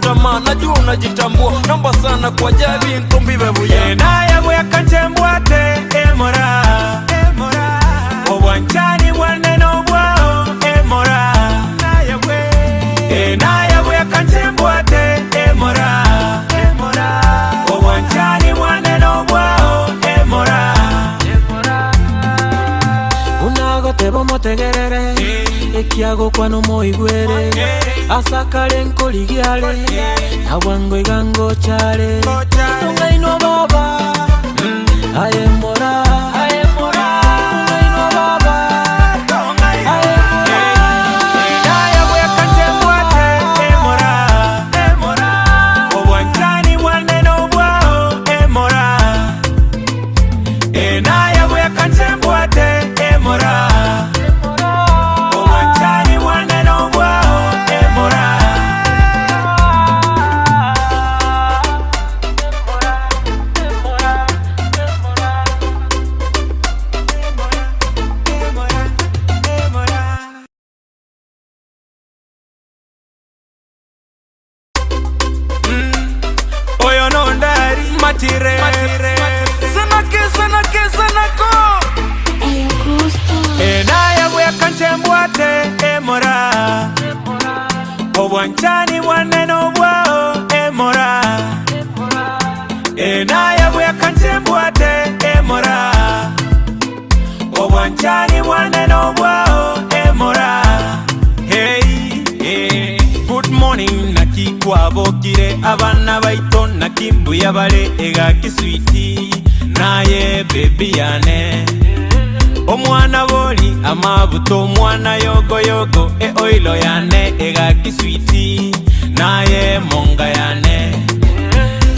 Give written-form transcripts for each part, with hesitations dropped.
tamaa, najua unajitambua. Naomba sana kwa Jah ebinto mbibe buya. Naye bweka nche mbwate emora, obwanchani bwane nobwao emora. Naye bweka nche mbwate emora, obwanchani bwane nobwao emora. Buna agoteba omotegerere, ekiagokwana omoigwere, asakare nkorigiare, na bwango iga ngochare. Tong'ainwa baba, aye mora, tong'ainwa baba, aye mora. Naye bweka nche mbwate emora, obwanchani bwane nobwao emora. Naye bweka nche mbwate emora, obwanchani bwane nobwao emora. Oyo nondari matire Sanake, sanake, sanako. Naye bweka nche mbwate emora, obwanchani bwane nobwao emora. Naye bweka nche mbwate emora, obwanchani bwane nobwao emora. Hey, hey. Good morning nakikwabokire abana baito nakimbuya bare egakiswiti naye baby yane omwana bori amabuto omwana yogoyogo e oilo yane egakiswiti naye monga yane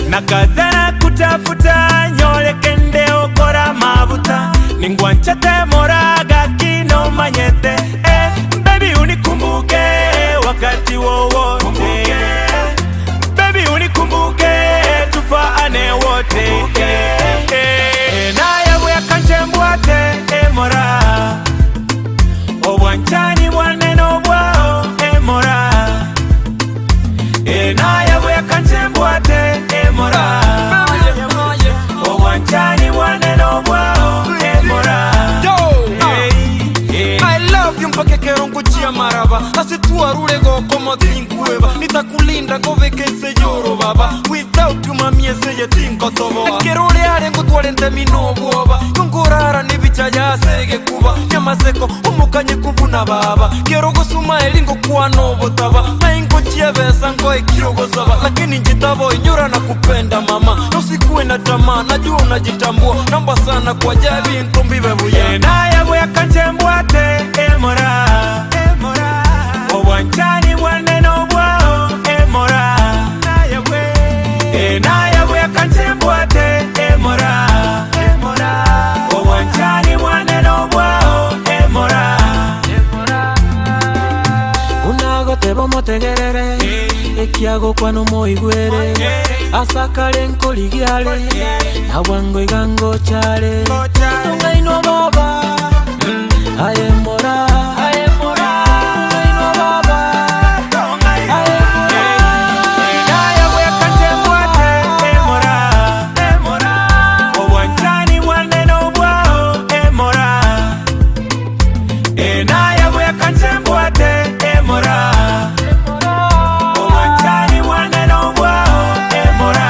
nakazana kutafuta nyolekende okora mabuta ningwanchate moraga kino manyete eh, baby unikumbuke wakati wowote baby unikumbuke tufaane wote eh, eh, naye bweka nche mbwate emora obwanchani bwane nobwao emora. Naye bweka nche mbwate emora, obwanchani bwane nobwao emora. Yo, Hey, hey. I love you mpaka kero nkuchia maraba asitwarure goko tinkueba nitakulinda ngobeke nseyoro baba without you mami eseye tinkotoboa ekero ore ngutware ntemi nobwoba ngorara nibicha yasege kuba nyamaseko omokanye kubuna baba kero gosuma eri ngokwana obotaba naingochia besa ngoekiro gosaba lakini njitabo inyora na kupenda mama nosikuwe na tamaa najua unajitambua naomba sana kwa Jah ebinto mbibe buya. Naye bweka nche mbwate emora, obwanchani bwane nobwao emora. Naye bweka nche mbwate emora, obwanchani bwane nobwao emora. Buna agoteba omotegerere, ekiagokwana omoigwere, asakare nkorigiare, na bwango iga ngochare. Tong'ainwa baba, aye mora, tong'ainwa baba, aye mora. Naye bweka nche mbwate emora, obwanchani bwane nobwao emora. Naye bweka nche mbwate emora, obwanchani bwane nobwao emora.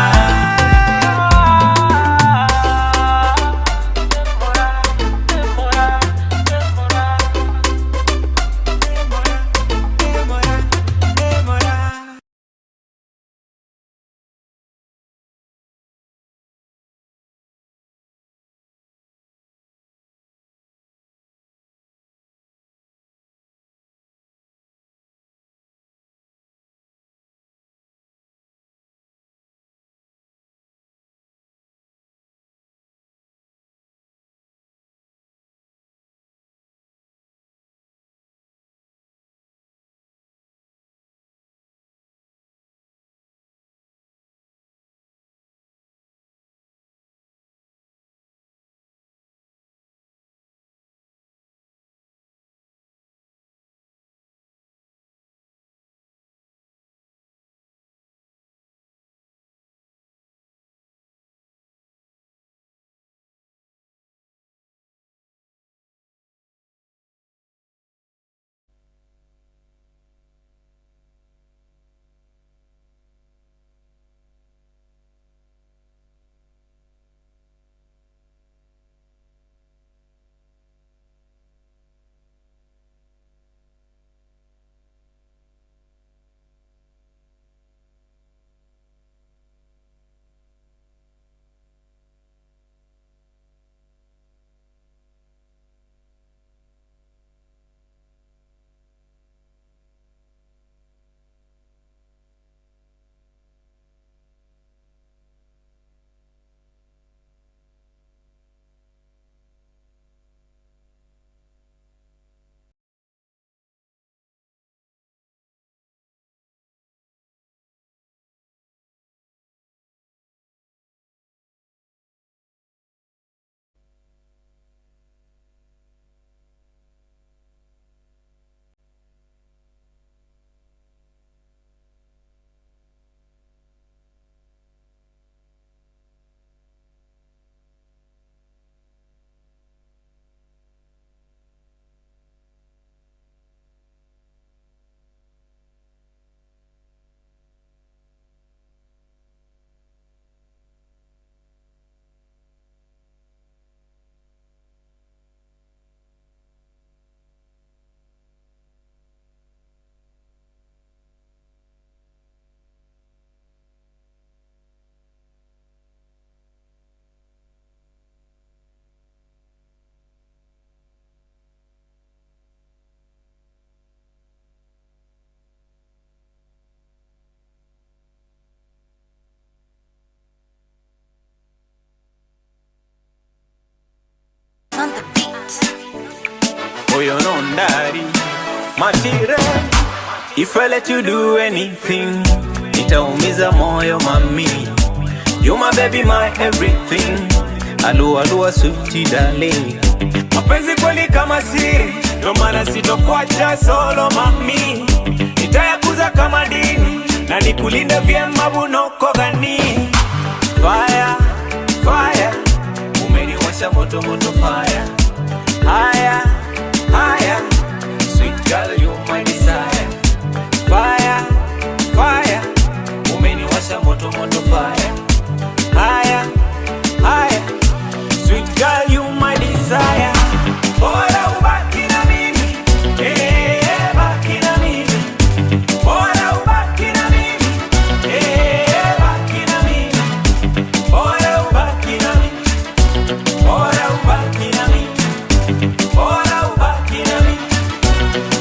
Oyo nondari Matire. If I let you do anything, nitaumiza moyo mami. You my baby, my everything. Alua alua sweet darling. Mapenzi kweli kama siri, ndo maana sitokuacha solo mami. Nitayakuza kama dini na nikulinda vyema bunokogani. Fire, fire, umeniwasha moto moto fire. Haya, haya, sweet girl you my desire. Fire, fire, umeniwasha moto moto fire. Haya, haya, sweet girl you my desire. Bora ubaki na mimi, eh, baki na mimi. Bora ubaki na mimi, eh, baki na mimi. Bora ubaki na mimi, bora ubaki na mimi. Bora ubaki na mimi,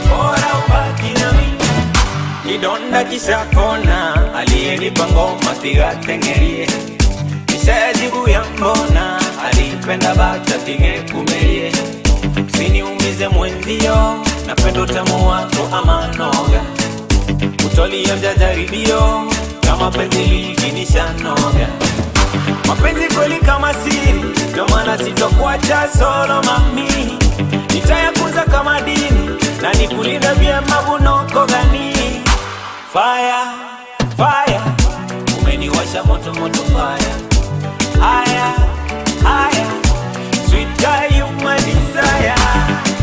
bora ubaki na mimi. Kidonda kishapona, aliyenipa ngoma sigatengerie. Nishajibu ya mbona, alipenda bacha tigekumerie. Usiniumize mwenzio, napenda utamu wako ama noga. Utolionja jaribio, kama penzi likinishanoga. Mapenzi kweli kama siri, ndio maana sitokuacha solo mami. Nitayakuza kama dini na nikulinda vyema bunoko gani. Fire, fire, umeniwasha moto moto fire. Haya, haya, sweet guy you my desire.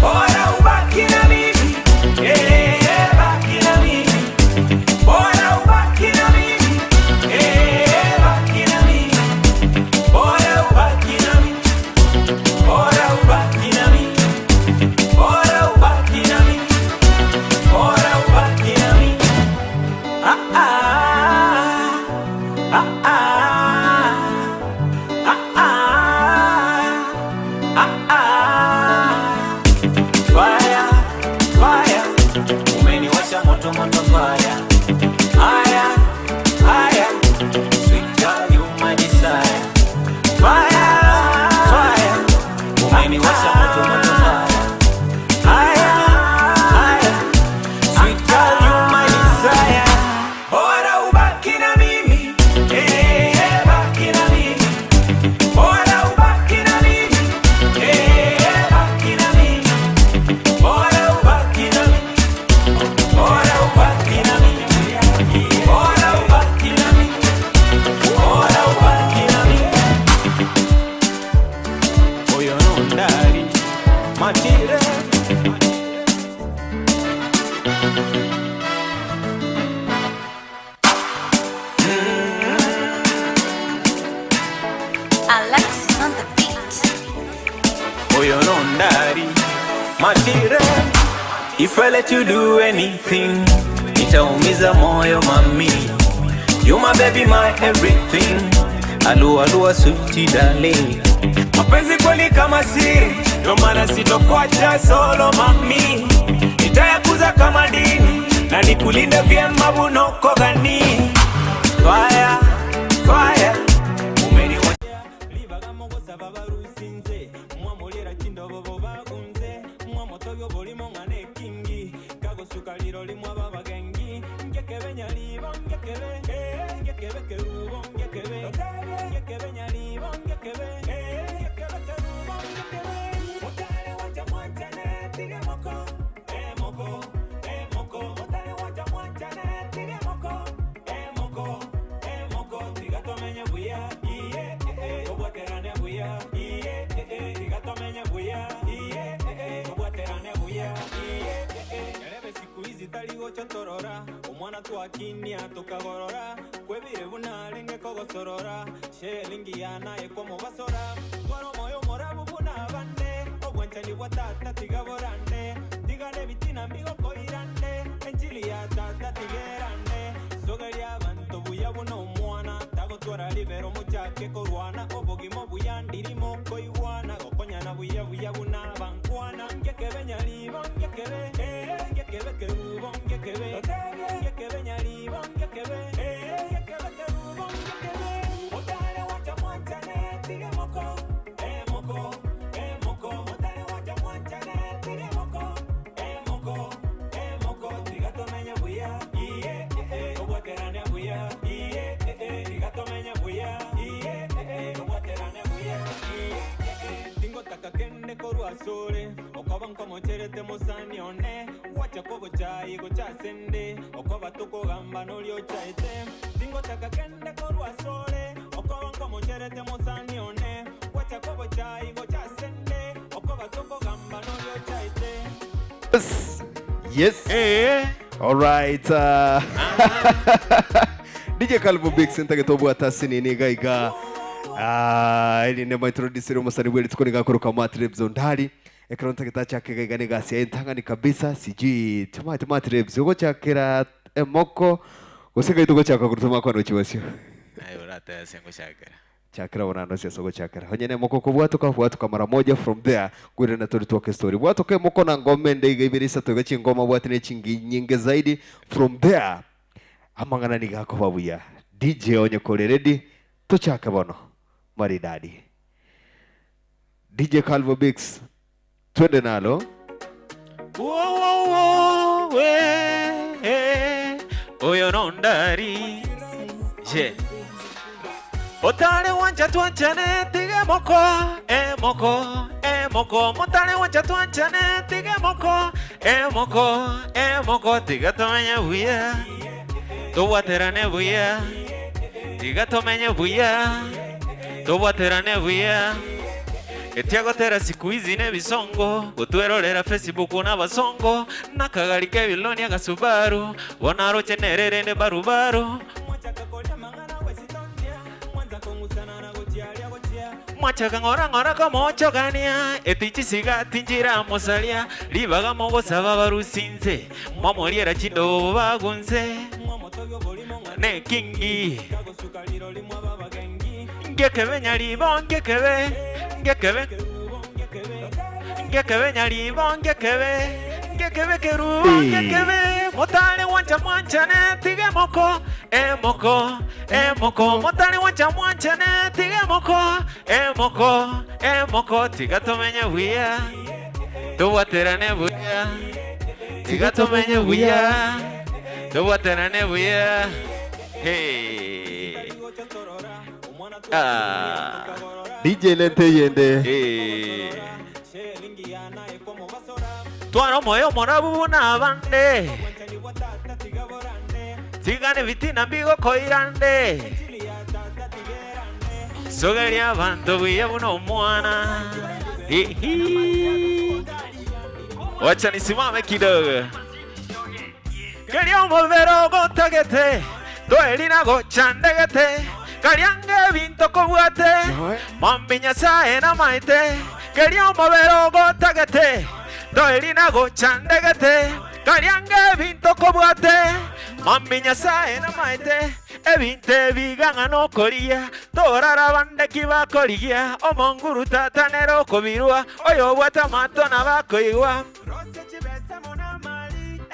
Bora ubaki na mimi, eh, baki na mimi. Bora ubaki na mimi, eh, baki na mimi. Bora ubaki na mimi, bora ubaki na mimi. Bora ubaki na mimi, bora ubaki na mimi. Ah ah, ah ah, ah ah, ah ah. Fire, fire, umeniwasha moto moto fire. Haya, haya, sweet girl you my desire. Fire, fire, umeniwasha moto moto fire. Haya, haya, sweet girl you my desire. Bora ubaki na mimi, eh, baki na mimi. Bora ubaki na mimi, eh, baki na mimi. Bora ubaki na mimi, bora ubaki na mimi. Bora ubaki na mimi, bora ubaki na mimi. Oyo nondari Matire. Alexis on the beat. Oyo nondari Matire. If I let you do anything, nitaumiza moyo mami. You my baby, my everything. Alua alua sweet darling. Mapenzi kweli kama siri, ndo maana sitokuacha solo mami. Nitayakuza kama dini na nikulinda vyema bunoko gani. Fire, fire, umeniwasha libagamogosa babarusinze mwamulira chindobobo bagunze mwamotoyo bulimo ng'ana ekingi kagosuka liro limwa babagengi ngekebe nyalibo ngekebe eh, ngekebe kerubo ngekebe ngekebe nyalibo ngekebe eh, ngekebe kerubo ngekebe mutale wacha mwanchane tige moko eh, moko eh, moko mutale wacha mwanchane tige moko eh, moko eh, moko tiga tomenye buya iye eh, eh, tobwaterane buya iye eh, eh, tiga tomenye buya iye eh, eh, tobwaterane buya iye eh, eh. Erebe siku hizi taligochotorora omwana twakinia tukagorora kwebire bunarenge kogosorora shelingi yanaye kwomobasora twara omoyo morabu buna bande obwanchani bwa tata tiga borande tigane bitina mbigokoirande enchili ya tata tigerande sogeria abanto buya buno omwana tagotwara libero mochake korwana obogima buya ndirimo koigwana gokonyana buya buya buna bankwana ngekebe nyalibo ngekebe eh, ngekebe kerubo ngekebe ngekebe nyalibo ngekebe eh, ngekebe kerubo ngekebe mutale wacha mwanchane tige moko eh, moko eh, moko mutale wacha mwanchane tige moko. Tiga tomenye buya, tobwaterane buya. Tingotaka kende korwa asore, okoba nkomocherete mosani one, gwacha kogochai gocha asende, okoba tokogamba noria ochaete. Tingotaka kende korwa asore, okoba nkomocherete mosani one, gwacha kogochai gocha asende, okoba tokogamba noria ochaete. Yes. Yes. All right. DJ Calvo Big Center getobwata sinini iga iga. Ah, eri ne introduce omusani bwe rituko niga koroka Matrebs Ondari. Ekero ntagete achake iga iga negasi yaye entang'ani kabisa sijui tomate Matrebs ogochakera emoko gose ngai togochaka korwa tomakwana gochia bosio. Aye oratebe ase ngochakera. Chakera bono ase ase ogochakera. Onye nemoko kobwatoka, bwatoka mara moja from there kwirana tori twake story. Bwatoka emoko na ngoma ende iga ibere isato iga chingoma bwate ne chingi nyinge zaidi from there amang'ana nigo akoba buya. DJ onye kore ready tochake bono maridadi. DJ Calvo Biggs twende nalo. Wo, wo, wo, we, eh, oyo nondari je otare wancha twanchane tige moko emoko emoko motare wancha twanchane tige moko emoko emoko tiga tomenye buya tobwaterane buya tiga tomenye buya tobwaterane buya Etiagotera siku hizi n'ebisongo gotwerorera Facebook n'abasongo n'akagari k'ebiloni agasubaru bona aroche nererende barubaru mwachaka ng'ora ng'ora komochogania etichisiga tinjira mosaria ribaga mogosaba barusinze mwamoriera chindobo bagunze nekingi ngekebe nyaribo ngekebe ngekebe ngekebe nyaribo ngekebe ngekebe kerubo ngekebe motare wancha mwanchane tige moko emoko emoko motare wancha mwanchane tige moko emoko emoko tiga tomenye buya tobwaterane buya tiga tomenye buya tobwaterane buya hey. Ah. DJ Lente yende. Hey. Twara omoyo omorabu buna abande tigane bitina mbigokoirande sogeria abanto buya buna omwana Hihi. Wacha nisimame kidogo keria omobere ogotagete toerina gochandegete kariange ebinto kobwate mombi Nyasaye namaete keria omobere ogotagete toerina gochandegete kariange ebinto kobwate mombi Nyasaye namaete ebinto ebigang'a nokoria torara bandeki bakorigia omonguru tata nere okobirwa oyo obwate amato nabakoigwa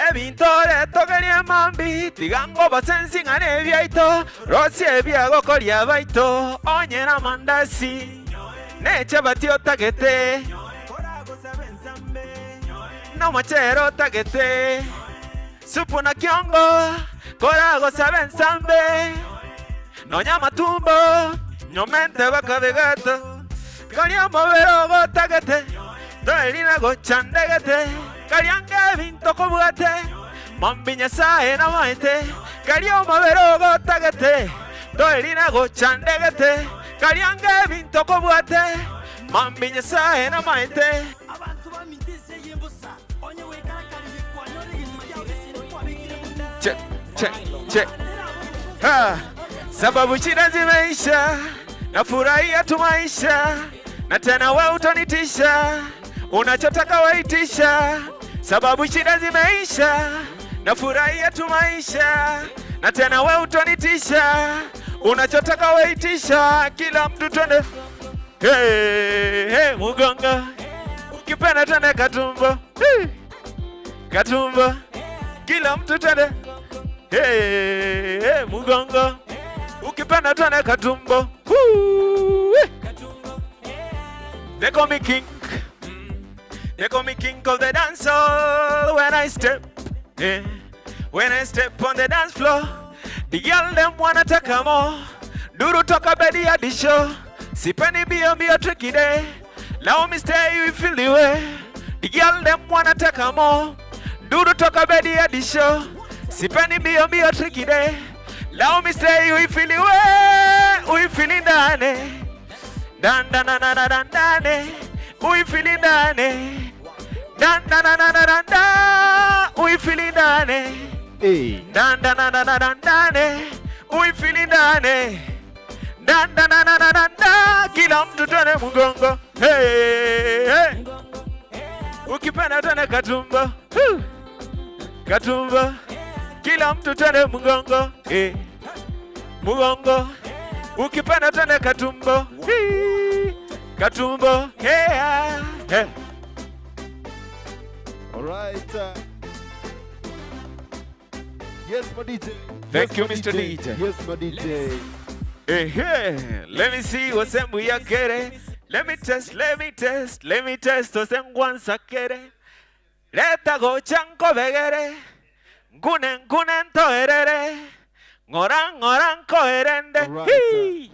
ebinto oretogeria mambi tiga ngobase nsing'ana ebiaito rosie ebiagokoria baito onyera amandasi nechabati otagete nomochere otagete supu na kiongo koragosaba ensambe nonya amatumbo nyomente bakabegato karia omobere ogotagete toerina gochandegete kariange ebinto kobwate mombi Nyasaye namaete karia omobere ogotagete toerina gochandegete kariange ebinto kobwate mombi Nyasaye namaete Che, che, che. Ha, sababu shida zimeisha, nafurahia tu maisha, na tena we utanitisha, unachotaka waitisha. Sababu shida zimeisha, nafurahia tu maisha, na tena we utanitisha, unachotaka waitisha. Kila mtu twende hey, hey, mugongo ukipenda twende katumbo hey, katumbo, kila mtu twende hey, hey, mugongo ukipenda twende katumbo Woo, eh. They call me king. They call me king of the dance hall when I step. Yeah. When I step on the dance floor, The girl them wanna take a more. Duru toka bedi ya disho. Sipendi bio bio tricky day. Now me stay you feel the way. The girl them wanna take a more. Duru toka bedi ya disho. Sipendi bio bio tricky day. Now me stay you feel the way. We feeling dane. Dan dan dan dan dan dane. We feeling dane. Dan dan dan dan dan dan. We feeling dane. Hey. Dan dan dan dan dan dan eh. We feeling dane. Dan dan dan dan dan dan. Kila mtu twende mgongo. Hey, hey. Ukipenda twende katumba. Huu. Katumba. Kila mtu twende mgongo. Hey. Mgongo. Ukipenda twende katumbo. Hii. Katumbo. Hey, ah. Hey. All right. Yes, my DJ. Thank yes, you, my Mr. DJ. Yes, my DJ. Hey, hey, let me see what's yakere. Let me test, let me test, let me test osengwansakere. Leta gochanko begere. Ngune ngune ntoerere. Ngora ngora nkoerende. Alright, Hii.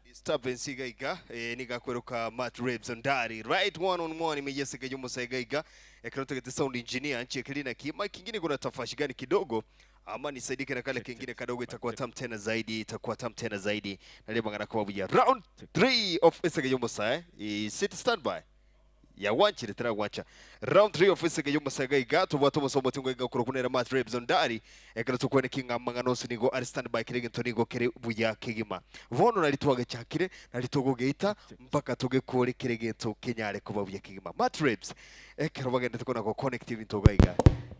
Disturbance igaiga eh, nigakweruka Matt Rabes Ondari right one on one imejesiga jumo igaiga ekrotogete sound engineer nchi kilina kima kingine kuna tafashi gani kidogo ama nisaidike na kale kingine kadogo itakuwa tam tena zaidi itakuwa tam tena zaidi nalibangana kwa buya round 3 of Isega Yomosa eh I sit standby ya wanchire tera wancha round 3 of Isega Yomosa gaiga tuba tumosomo tingo iga kurokunera Matt Rabes Ondari ekero tukwene kinga mangano nigo ari standby kirege ntonigo kere buya kigima vono nari twagechakire nari tugugeita mpaka tugekure kiregeto kinyare kuba buya kigima Matt Rabes ekero bagende tukona ko connect bintu gaiga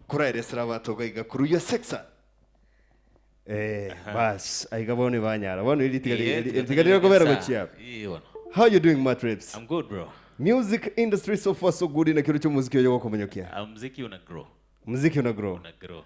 kuraeresera abantu gaiga kuru ya sexa eh bas aiga bone banyara bono iritigari kubera guchia how you doing Matt Rabes I'm good bro. music industry so far so good na kiru cy'umuziki yo kumenyokia Muziki una grow. muziki una grow Una grow.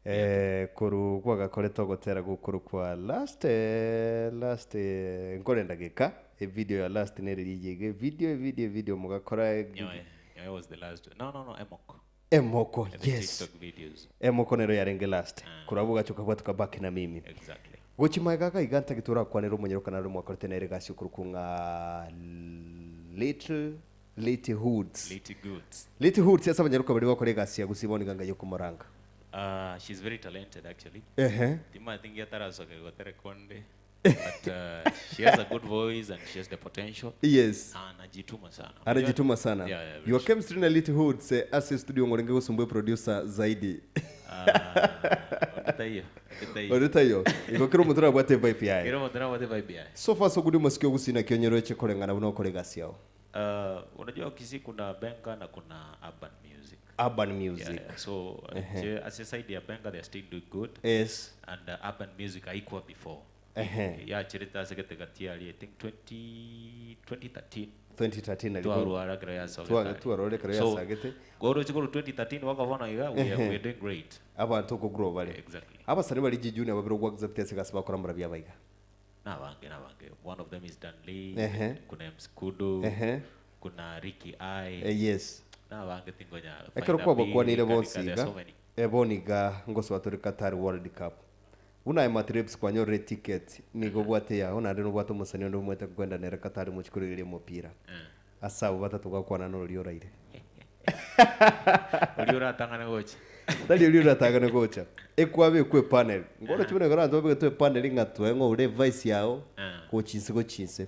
eh kuru kwagakoretwo gutera gukuru kwa last eh, last eh, nkore ndagika e video ya last neririye video video video mugakora Nyoe. Nyoe was the last. No no no Emoko. emoko The yes TikTok videos. emoko nero yarenge last kurabuga chuka tukabaki na mimi Exactly. guchima gaka iganta gitura kwanira umunyero kana rumwe akorete nere gacio kuru kunga little little hoods Little goods. little hoods yasa abanyaruka bari bakore gacia gusibona ganga yo kumuranga She's very talented actually. ehe Tima I think yatarasoke gotere konde. But she has a good voice and she has the potential. yes Anajituma sana. anajituma sana Yeah, yeah, very your chemistry na little hoods eh, as studio ngorenge gusumbue producer zaidi Ondita hiyo. Ondita hiyo. oruta yo iko kiro mutura bwate vibe yaye Kiro mutura bwate vibe yaye. so far so good masikio gusina kionyero che korengana buno kore gaciao Unajua Kisii kuna benga na kuna urban music. urban music Yeah, yeah. So as a side ya benga they are still doing good yes and urban music haikuwa before. Ehe. Yeah, chirita sekete katia I think 20 2013 2013 alikuwa twarwara kero yasogete. twarore kero yasagete. Goro chikoro 2013 wakavona iga we are doing great. abantu ko grow bale Exactly. abasani bari jijuni ababiro gwa accept ase bakora murabya baiga Nabange nabange. One of them is Dan Lee. Ehe. Kuna MC Kudu. Ehe. Kuna Ricky I. Eh, yes Nabange tingonya. ekero Faida kwabakwanire B, Kadika, bonsi there iga are so many. eboniga ngosobatori Qatar World Cup unaye matrips kwanyorire ticket nigo bwate yaho nande nobwate omusani onde omwete kwenda nere Qatar muchikurigeria omopira ase abo batatu gakwana norori oraire Uri uratangana gocha. tari ori oratangane gocha ekwabekwa epanel ngoro chibone gora antu babegete epanel ng'a twe ng'o ore vice yao gochinse gochinse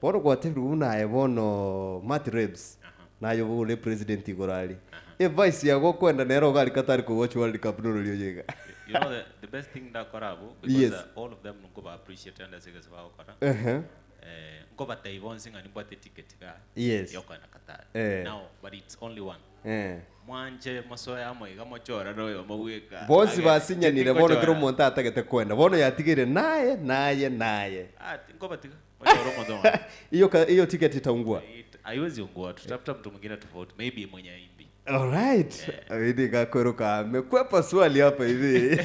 bono gwatebirwe buna bono Matt Reeves nayo bure president igoro ari evice yago kwenda nero gari Qatar kuwatch World Cup norori oyega You know the best thing ndakora abo because Yes. all of them nkoba appreciate and asige bakora. ehe Eh nkoba taibonsi ngani mbwate ticket ka. Yes. Yokana Qatar. Eh. Now but it's only one. eh Mwanje masoya amwe gamochora noyo mabweka. bonsi basinyanire bono kero omonto atagete kwenda bono yatigire naye naye naye Ah nkoba tiga. Mochora omonto. hiyo hiyo ticket itaungua Haiwezi ungua tutafuta mtu mwingine tofauti maybe mwenye aimbi. Alright. Hivi kakweruka amekwepa swali hapa hivi.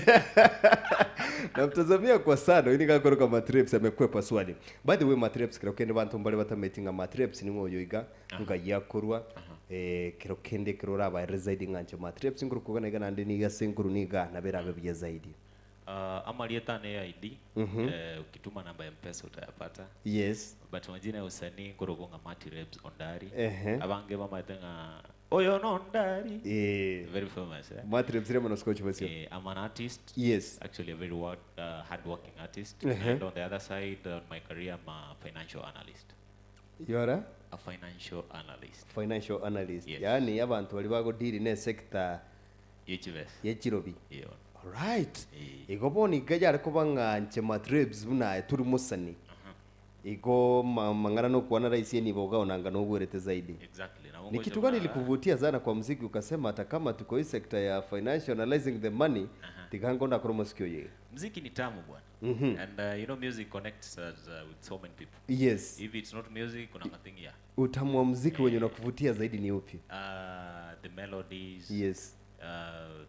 Namtazamia kwa sana ini kakweruka matrips amekwepa swali. By the way matrips kira kende bantu mbale batametinga matrips ni ngoyo iga ngayakorwa. Eh, kero kende ekero orabaerere zaidi ng'a inche Matriebs nkorokwa iga na iga naende niga ase nkorwa niga nabo erabe buya zaidi. Uh, amarieta ane ya ID eh, ukituma namba ya mpesa utayapata Yes. but majina ya usanii nkorokwa ng'a Matty Rebs Ondari Ehe. abange bamaete ng'a oyo no Ondari Eh, very famous eh? Matriebs remo na scotch basio. Eh, I'm an artist Yes. actually a very work, hardworking artist Ehe. and on the other side on my career I'm a financial analyst You are a a financial analyst financial analyst. Yes. Yaani abantu bari bagodiri ne sector HVS yechirobi. yeah. Alright. Eh. Igo bono iga yare koba ng'a inche Matriebs buna turi mosani. Igo ma- mang'ana nokwana rahisi nibo ugaonanga nogwerete zaidi. exactly na Ni kitu gani ilikuvutia sana kwa muziki ukasema hata kama tuko hii sekta ya financial analyzing the money tigango ndakora masikio ye. mziki ni tamu bwana and you know music connects us with so many people Yes. if it's not music kuna nothing here Utamu wa muziki wenye unakuvutia zaidi ni upi? the melodies Yes.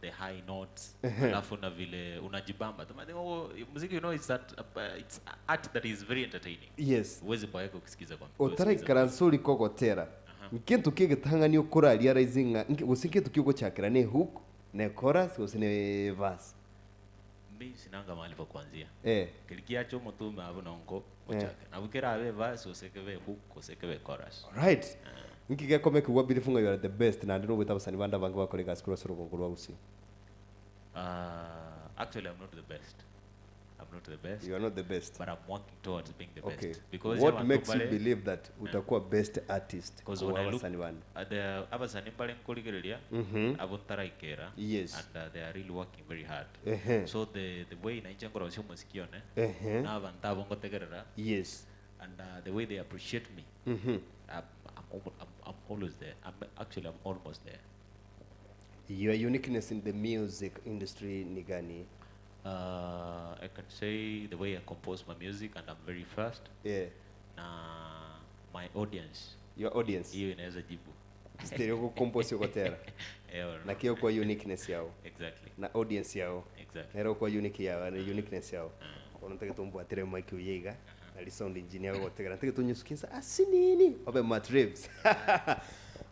the high notes alafu na vile unajibamba The thing, oh, muziki you know it's that it's art that is very entertaining Yes. huwezi boeka ukisikiza kwa ukisikiza. Otaraikaransa kogotera. Nkintu kigitang'ani okora realize ng'a gose nkintu kiogochakera ne hook ne chorus gose ne verse. mi sinanga mahali pa kuanzia Eh. kilikiacho mutume abo nongo ochake nabo kerabe verse osekebe hook osekebe chorus Alright. Nkigekome kigwa believe nga you are the best na ndino gwita abasani bande abange bakore gasi kurwa ase rwa Gusii. actually I'm not the best I'm not the best You are not the best. but I'm working towards being the Okay. best because What abantu makes you bale- believe that utakuwa best artist Because when kwa I look abasani bande? at the abasani mbale nkorigereria abo ntaraikera Yes. and they are really working very hard Ehe. so the the way nainche nkora ase omosiki one Ehe. na abantu abo ngotegerera Yes. and the way they appreciate me I'm, I'm, I'm always there I'm actually I'm almost there Your uniqueness in the music industry ni gani? I can say the way I compose my music and I'm very fast Yeah. na my audience Your audience. hiyo inaweza jibu Stereo kucompose gotera. Eyo, Na kio kwa uniqueness yao. exactly Na audience yao. exactly Nero kwa unique yao, na uniqueness yao. Ono ntake tumbwatire mic uyeiga. Na sound engineer gotegera ntake tunyusukinsa asinini obe matribs.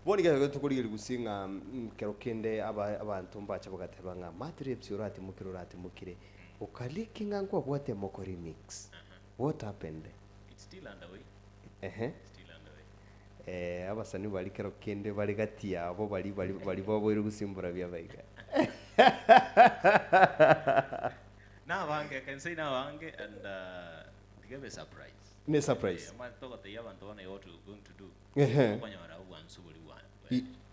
Boni gaga tukurigira gusinga kero kende aba abantu mbacha bagateba nga matribs urati mukire urati mukire. Ukaliki nga ngwa bwate moko remix. What happened? it's still underway Ehe. still underway Eh, abasani bari kero kende bari gati yabo bari bari bari baboire gusimbura bya baiga. nabange I can say nabange and give a surprise Ne surprise. amatogoteia abantu bana what we're going to do Ehe. okonyora obwansu buri bwa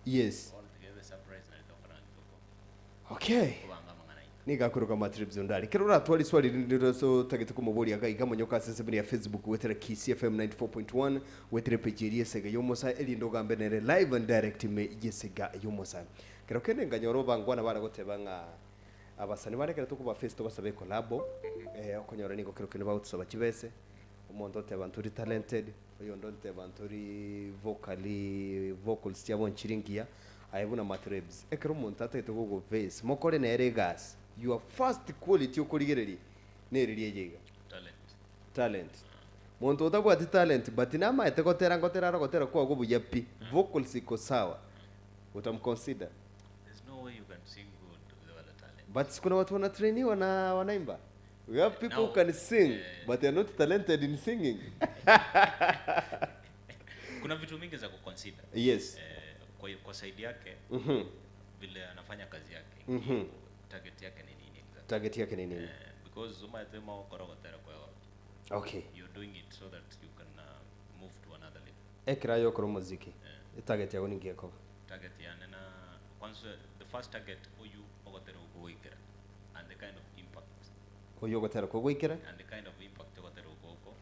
Yes. all together surprise na tokora ntoko Okay. kubanga mangana ita nigakuruka matribs ndari kero uratwara iswali rindi so tagete kumuburia ga igamonyoka ase ya Facebook wetere KCFM 94.1 wetere page eri esega yomosa elindo gambe nere live and direct me yesega yomosa kero kende nganyoro bangwana bara goteba nga abasani barekera tukuba face tubasabe collabo eh okonyora nigo kero kende bagutusaba kibese omonto oteba nturi talented oyo ndo nteba nturi vocally vocals chiabo nchiringia aye buna matrebs ekero omonto atagete gogo face mokore nere gas your first quality okorigereria neriria eyeiga talent talent monto otabwati talent but namaete gotera ngotera arogotera kwago buya pi vocals iko sawa utamconsider there's no way you can sing good without a talent but kuna watu wanatrainiwa na wanaimba we have people who Now, can sing but they are not talented in singing kuna vitu mingi za kuconsider yes eh, kwa, kwa side yake vile anafanya kazi yake target yake ni nini exactly target yake ni nini eh, because umaethema okorogotera kwa okay you're doing it so that you can move to another level ekera yokora omuziki target yago ningiekova target yane na kwanza the first target uyu ogotera ugoikera and the kind of impact oyo ogotera kogwikera and the kind of impact ogotera ugoko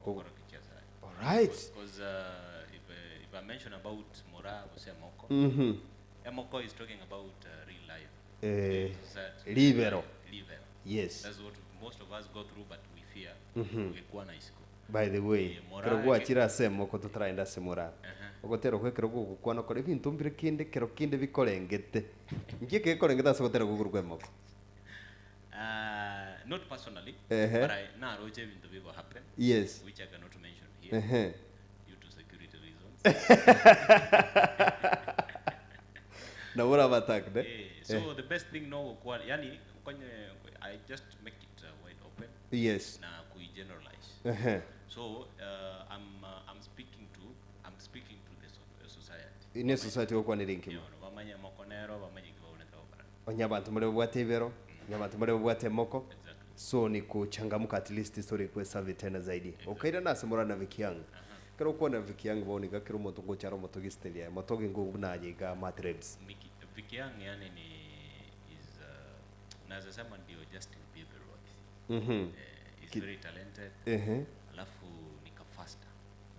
okoro kicheza alright because if I mention about Mora gose Moko Emoko is talking about real life Eh, Society. libero libero yes that's what most of us go through but we fear ugikuwa na isiko by the way Eh, mora kero gwachira ase emoko totaraenda ase mora ogotera okwe kero gogokwana okora ebinto mbire kende kero kende bikorengete nki ekekorengete ase ogotera gogoro kwa emoko not personally Ehe. but I naroche ebinto bigo happen yes which I cannot mention here Ehe. due to security reasons. Nabo oraba attacked, eh? Eh, so the best thing no gokwana yani konye I just make it wide open Yes. na kuigeneralize. Ehe. So I'm speaking to I'm speaking to the society. Ine society gokwanera enkima. Yono bamanye mokonero bamanye kibabonete gokora. Onye abanto mbare babwate ebero, onye abanto mbare babwate emoko. Exactly. So ni kuchangamka at least story ikuwe safi tena zaidi. Okaira nase morana Vicky Young. Kero okwana Vicky Young bono iga kero omonto ngocha are omotogi style yaye. Motogi ngo buna aye iga Matt Rebs. Miki, Vicky Young yani ni is naweza sema ndio Justin Bieber wa Kisii. Eh, is very talented. Ehe. Alafu nika faster.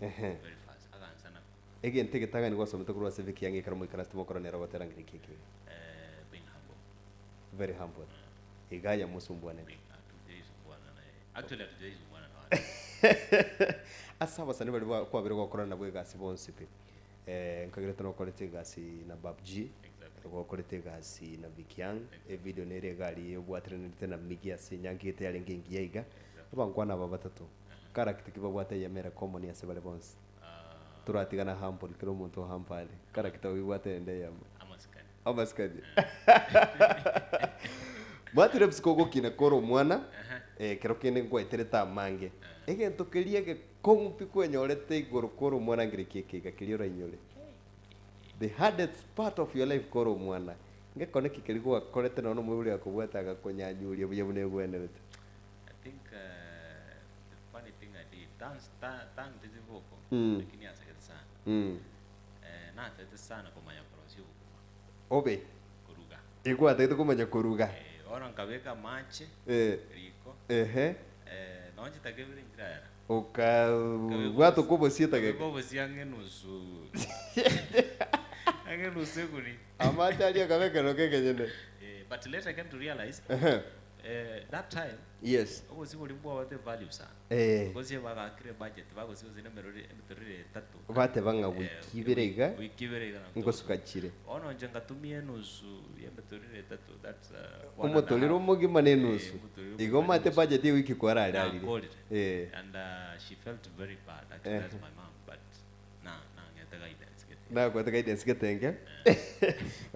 Ehe. Very fast. Akaanza na Egento egetang'ani gwasomete korwa ase Vicky Young ekero moikarasete mokoranera gotera ng'ina ki eke? eh, being humble. Very humble. Iga aye mosumbuanete. Being hatujaisumbuana naye. Actually hatujaisumbuana na watu. Ase abasani baria ba kwabire gokorana nabwo egasi bonsi pi, eh, nkagerete nokorete egasi na Bab G, Exactly. gokorete egasi na Vicky Young, evideo nere iga aria obwateranerete na Miggy ase enyangi gete yarenge engiya iga, abankwana aba batato, character ki babwate eyemo ere common ase bare bonsi? Toratigana humble, kera omonto humble are, character obibwate ende eyemo. Amasikani. Amasikani. Mwatire bosiko ogokina kore omwana, ekero kende nkwaeterete amange. Egento keria egekong'u pi kwenyorete igoro kore omwana ngereki eke iga keria orainyore. The hardest part of your life kore omwana. Ngekone ki keria gwakorete nonya omoibori akobwate agakonyanyuria buya buna egwenerete. I think the funny thing I did, thanks, tha, thank the Zivoko, lakini asakete sana. Eh, natete sana komanya korosia obokima. Obe. Koruga. Ikwatagete komanya koruga. Eh, bono nkabeka amache Eh. riko. Ehe. Eh, nonye chitakebire nchirayera. Oka bwata okobosia etageka. Nkabeka obosie ang'e nusu. Ang'e nusu eguni. Amache aria akaba ekero kekenyene. Eh, but later I came to realize Ehe. eh, that time Yes. obosie boria mbwabate value sana. Eh. Obosie bagakire budget bagosia gose nemerori emitorire etato. Bateba ng'a Eh, wiki ibere iga wiki ibere iga ngosuka chire. Bono inche ngatumia enusu ya emitorire etato that's one and a Omotorero half. omogima na enusu. Eh, omotorero Igo omogima na omate enusu. budget ya ewiki kwarararire. Nakorire. Eh. And she felt very bad. Actually, Eh. that's my mom, but na nang'ete guidance gete. Nakwete guidance getenge.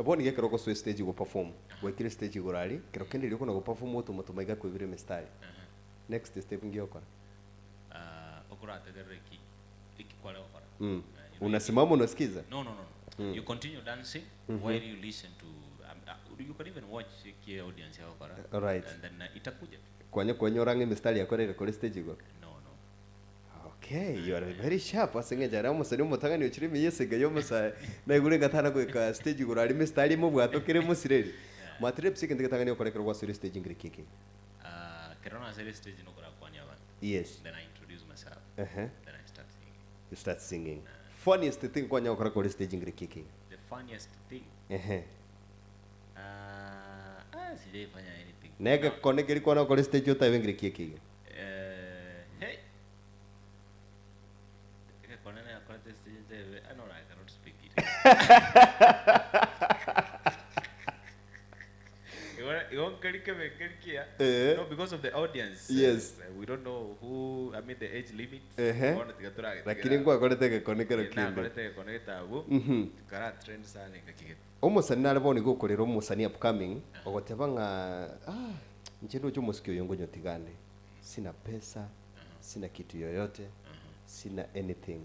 Bono iga ekero ogosoa estage go perform, gwaikire estage igoro aria, kero kende riria okona go perform otomatoma iga kwebire emistari. Next step nki ogokora? Ah, okorategerera eki eki kware gokora. Mm. You know, Unasimama unasikiza? No, no, no, no. You continue dancing while you listen to you can even watch eki audience yagokora. Right. And then itakuja. Kwanya kwanyora ng'a emistari yakorire kore stage igoro? No, no. Okay, you are very sharp ase eng'encho aria omosani omotang'ani ochire ime y'esege y'omosae naigure ng'a tana goika stage igoro aria emistari emobwatokere emosireri. Mwatire ase egento egetang'ani okora ekero gwasoire stage ngire ki eke? Ah, kero nasoire stage nokorakwania abanto. Yes. Then I introduce myself. Uh-huh. Then I start singing. You start singing. Funniest thing kwanya gokora kore stage ngire ki eke? The funniest thing. Ehe. Ah, ah, sijaifanya anything. Negekone keria kwana gokora stage otabe ngire ki eke iga? Eh, hey. Egekone nakorete stage ntabe, ah, no, I cannot speak it. Igo nkeri kebe nkeri kia. Eh. No, because of the audience. Yes. We don't know who, I mean the age limits. Ehe. Bono tiga turagetigera. Lakini nkwakorete egekone kero Eh, kende. nakorete egekone getabu. Kara trend sana ngakigete. Omosani nare bono iga okorera omosani upcoming, ogoteba ng'a ah, inche ndoche omosike oyo ngonyotigande, sina pesa, sina kitu yoyote, sina anything.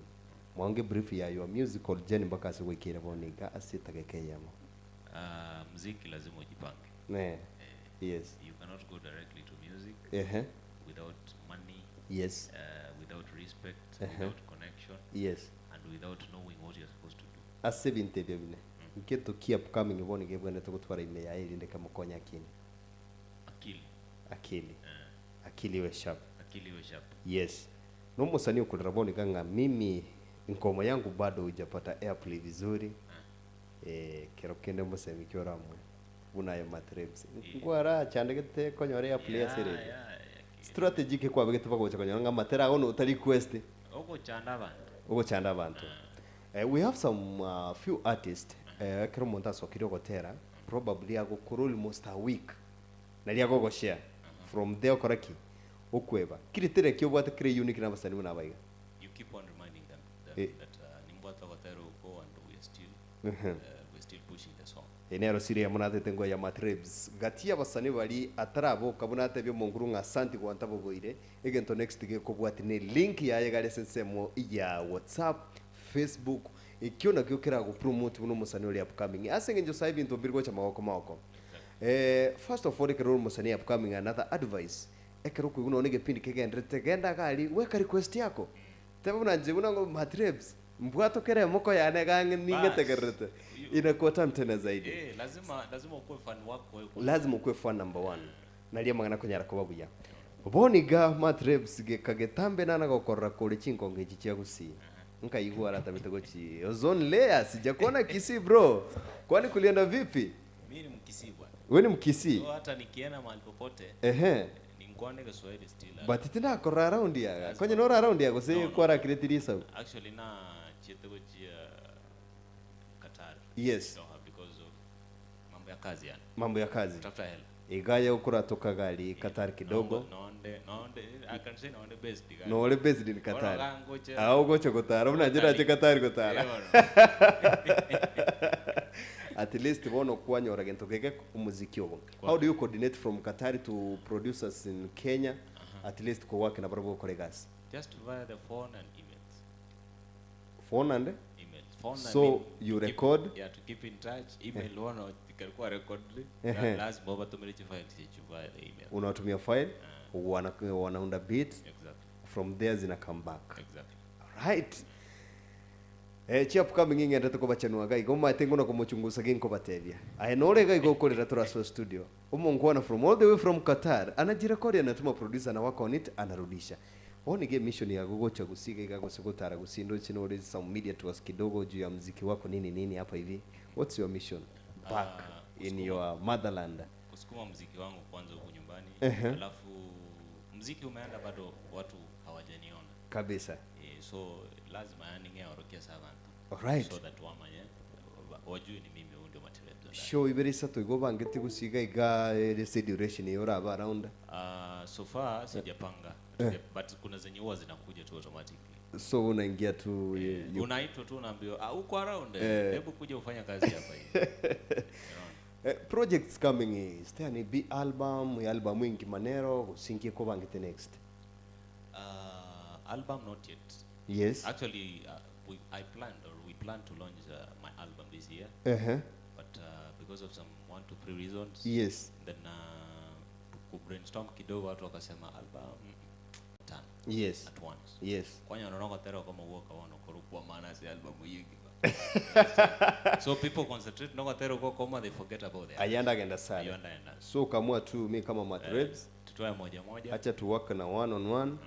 Mwange brief ya your musical journey mpaka ase goikera bono iga ase etageka eyemo. Ah, muziki lazima ujipange. Ne. Eh, Yes. You cannot go directly to music Ehe. without money, Yes. without respect, Ehe. without connection, Yes. and without knowing what you're supposed to do. Ase ebinto ebio bine, nketo ki upcoming bono iga ebwenerete gotwara ime yaye erinde kemokonye akini? Akili. Akili. Eh. Akili iwe sharp. Akili iwe sharp. Yes. Nomosani okorera bono iga ng'a mimi nkomo yangu bado hujapata airplay vizuri. Eh, kero kende mosemi ki oramwe buna aye matrebs. Nkwara chandegete konyora airplay ase Yeah, radio. yeah, yeah. Strategy ki kwabegete bagocha konyora ng'a amatera ago nota request. Ogochanda abanto. Ogochanda abanto. Eh, we have some few artists eh, ekero omonto asokire ogotera probably agokora almost a week nari agogoshare from there okora ki okweba kiritere ki obwate kere unique na abasani buna abaiga You keep on reminding them that, Eh. that nimbwate ogotera oko and we are still Mhm. we're still pushing the song. Eye nero siri eyemo natete ngoe ya Matt Reeves. Gati y'abasani baria ataraboka buna atebie omonguru ng'a asanti gwantabogoire, egento next gekobwati ne link yaye igare ase ensemo ya WhatsApp, Facebook, ekio nakio keragopromote buna omosani ore upcoming. Ase eng'encho saii ebinto mbiri gocha magoko magoko. First of all ekero ore omosani upcoming another advice, ekero okoigwa nonya egepindi kegendererete genda iga aria, weka request yako. Teba buna inche buna Matt Reeves. Mbwate kera emoko yane iga ang'e ningetegererete. Inakuwa tamu tena zaidi. Eh, lazima lazima ukuwe fan wako wewe kwanza. Lazima okuwe fan number one. Nario amang'ana akonyara koba buya. Bono iga Matt Reeves geka getambe nana gokorora kore chinkongo echi chia Gusii. Nkaigwa aratabete gochi ozone layer sijakuona Kisii bro. Kwani kulienda vipi? Mimi ni Mkisii bwana. We ni Mkisii? So hata nikienda mahali popote Ehe. ninkwane Kiswahili still. But tindakorora around yaga. Konye nore around ya gose No, no. kwarakireti risabu. Actually na chiete gochia Qatar. Yes. Doha because of mambo ya kazi yani. Mambo ya kazi. Kutafuta hela. Igaya okoratoka gari Qatar kidogo. Nonde nonde I can say nonde based gari. Nore based in Bono Qatar. gangoche. Ah, ogocha gotara buna inche nache Qatar gotara. Eh, bono. At least bono kwanyora gento geke omuziki obo. How do you coordinate from Qatar to producers in Kenya? At least ko work na barabwo gokora egasi. Just via the phone and emails. Phone and Emails. Phone I So, mean, you to keep- record? yeah, to keep in touch. Email one ikalikuwa record. Ehe. Lazima ubatumire file chechu via the email. unawatumia file, wana, wanaunda beat, Exactly. from there zina come back. Exactly. Right. Eh, chi upcoming ing'endete kobachanua iga igo omanyete ng'o nakomochungusa ginkobatebia. Aye nore iga igo okorera tore studio. Omongwana from all the way from Qatar anajirekodi anatuma producer na work on it anarudisha. Bono iga emission yago gocha gusii iga gose gotara gusii ndoche nore some media tours kidogo juu ya mziki wako nini nini hapa hivi. What's your mission back in your motherland? Kusukuma mziki wangu kwanza huku nyumbani. Ehe. Alafu mziki umeenda bado watu hawajaniona. Kabisa. Eh, so lazima yani ng'eorokia sa abantu. Alright. So that wamanye wajue ni mimi huyu ndio Matt Reeves. Show ibere isato igo obangete gusii iga iga ase duration eye oraba around. So far sijapanga. But kuna zenye huwa zinakuja tu automatically. So unaingia tu you, Unaitwa tu unaambiwa ah, uko around hebu kuja ufanya kazi hapa hivi. Projects coming is there any B album, ya album inki manero gusinkie kobangete next? Album not yet. Yes. Actually I planned or we plan to launch my album this year. But because of some 1 2 3 reasons. Yes. Then ku brainstorm kidogo watu wakasema album tano. Yes. At once. Yes. Kwani wanaona tera kama uoka wana korukwa maana si album yingi. So people concentrate no tera uko koma they forget about that. Ayanda agenda sana. Ayanda enda. So kamua tu mi kama Matt Reeves Tutoe moja moja. acha tu work na one on one.